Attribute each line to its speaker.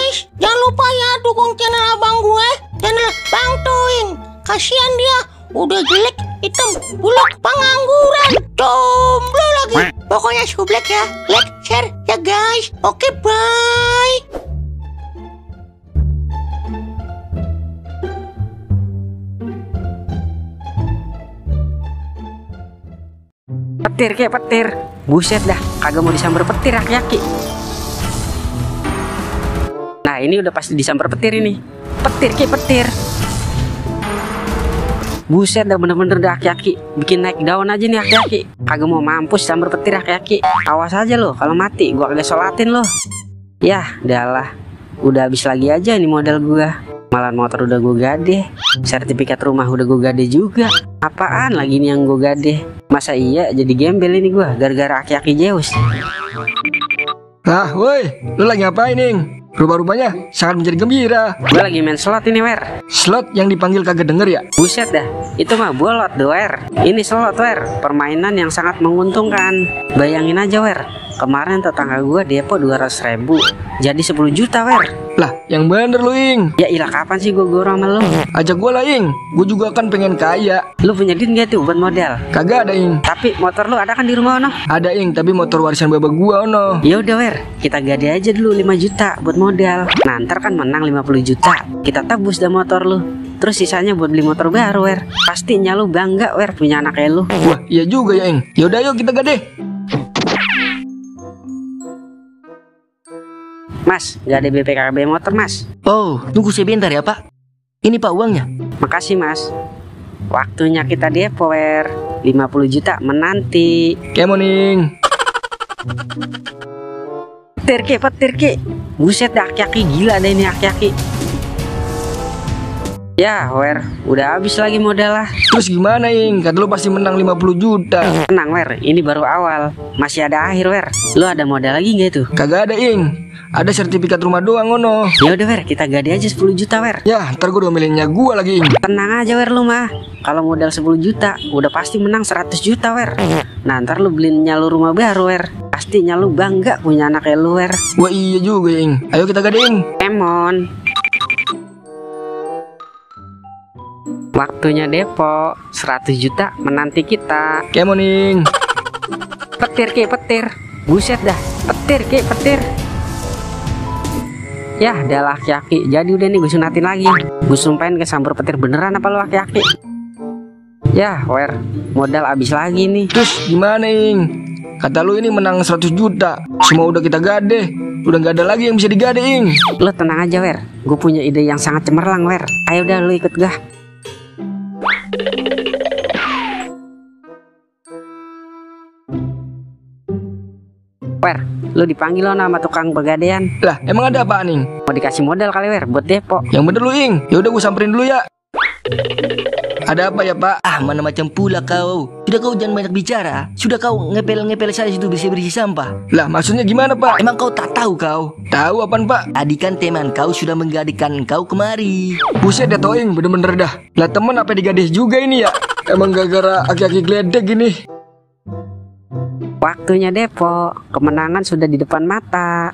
Speaker 1: guys, jangan lupa ya dukung channel abang gue, channel Bang Toing. Kasihan dia, udah jelek, hitam, buluk, pengangguran, jomblo lagi. Pokoknya sublek ya, like, share ya guys. Oke, bye.
Speaker 2: Petir kayak petir. Buset dah, kagak mau disambar petir aki-aki. Nah ini udah pasti disambar petir ini. Petir kayak petir. Buset dah, bener-bener dah aki-aki. Bikin naik daun aja nih aki-aki. Kagak mau mampus sambar petir aki-aki. Awas aja lo, kalau mati gua kagak sholatin lo. Yah, udahlah. Udah habis lagi aja nih modal gua. Malah motor udah gue gade, sertifikat rumah udah gue gade juga. Apaan lagi nih yang gue gade? Masa iya jadi gembel ini gue gara-gara aki-aki Zeus.
Speaker 3: Lah, woi, lu lagi ngapain nih? Rumah-rumahnya sangat menjadi gembira.
Speaker 2: Gue lagi main slot ini, Wer.
Speaker 3: Slot yang dipanggil kagak denger ya?
Speaker 2: Buset dah, itu mah bolot do, Wer. Ini slot, Wer, permainan yang sangat menguntungkan. Bayangin aja, Wer, kemarin tetangga gue depo 200.000 jadi 10 juta, Wer.
Speaker 3: Lah, yang bener lu, Ing.
Speaker 2: Ya ilah, kapan sih gue gorong sama lu?
Speaker 3: Ajak gue lah, Ing. Gue juga kan pengen kaya.
Speaker 2: Lu punya duit gak tuh buat modal?
Speaker 3: Kagak ada, Ing.
Speaker 2: Tapi motor lu ada kan di rumah, ono?
Speaker 3: Ada, Ing, tapi motor warisan bapak gua, ono.
Speaker 2: Ya udah, Wer, kita gade aja dulu 5 juta buat modal. Nah, ntar kan menang 50 juta. Kita tebus dah motor lu. Terus sisanya buat beli motor baru, Wer. Pastinya lu bangga, Wer, punya anak kayak lu.
Speaker 3: Wah, iya juga ya, Ing. Yaudah, yuk kita gade.
Speaker 2: Mas, gak ada BPKB motor, Mas.
Speaker 4: Oh, tunggu sebentar ya, Pak. Ini Pak uangnya.
Speaker 2: Makasih, Mas. Waktunya kita depo, Wer. 50 juta menanti.
Speaker 3: Kemon, Ing.
Speaker 2: Petir ki. Buset dah, aki-aki gila deh ini aki-aki. Ya, Wer, udah habis lagi modal lah.
Speaker 3: Terus gimana, Ing? Kata lu pasti menang 50 juta.
Speaker 2: Tenang, Wer, ini baru awal. Masih ada akhir, Wer. Lu ada modal lagi gak tuh?
Speaker 3: Kagak ada, Ing. Ada sertifikat rumah doang, ono.
Speaker 2: Ya udah, Wer, kita gade aja 10 juta, Wer.
Speaker 3: Ya, ntar gue domelinnya gua lagi, Ing.
Speaker 2: Tenang aja, Wer, lu mah. Kalau modal 10 juta, udah pasti menang 100 juta, Wer. Nah, ntar lu beliin lu rumah baru, Wer. Pastinya lu bangga punya anak kayak lu, Wer.
Speaker 3: Wah, iya juga, Ing. Ayo kita gade, Ing.
Speaker 2: Emon. Waktunya depo 100 juta menanti kita.
Speaker 3: Kemon, Ing.
Speaker 2: Petir ki, petir. Buset dah, petir ki, petir. Yah, dah laki-laki. Jadi udah nih gue sunatin lagi. Gue sumpahin kesambar petir beneran apa lu laki-laki? Yah, Wer, modal abis lagi nih.
Speaker 3: Terus gimana, Ing? Kata lu ini menang 100 juta. Semua udah kita gade. Udah gak ada lagi yang bisa digade, Ing.
Speaker 2: Lu tenang aja, Wer. Gue punya ide yang sangat cemerlang, Wer. Ayo dah lu ikut gah. Wer, lu dipanggil lo nama tukang pegadaian.
Speaker 3: Lah, emang ada apaan, Ing?
Speaker 2: Mau dikasih modal kali, Wer, buat depo.
Speaker 3: Yang bener lu, Ing. Ya udah gue samperin dulu ya. Ada apa ya, Pak?
Speaker 4: Ah, mana macam pula kau. Sudah kau jangan banyak bicara. Sudah kau ngepel-ngepel saya situ bersih-bersih sampah.
Speaker 3: Lah, maksudnya gimana, Pak?
Speaker 4: Emang kau tak tahu kau?
Speaker 3: Tahu apaan, Pak?
Speaker 4: Tadi kan teman kau sudah menggadekan kau kemari.
Speaker 3: Buset dah, Toing, bener-bener dah. Lah, temen apa digadeh juga ini ya? Emang gara-gara aki-aki geledek gini.
Speaker 2: Waktunya depo, kemenangan sudah di depan mata.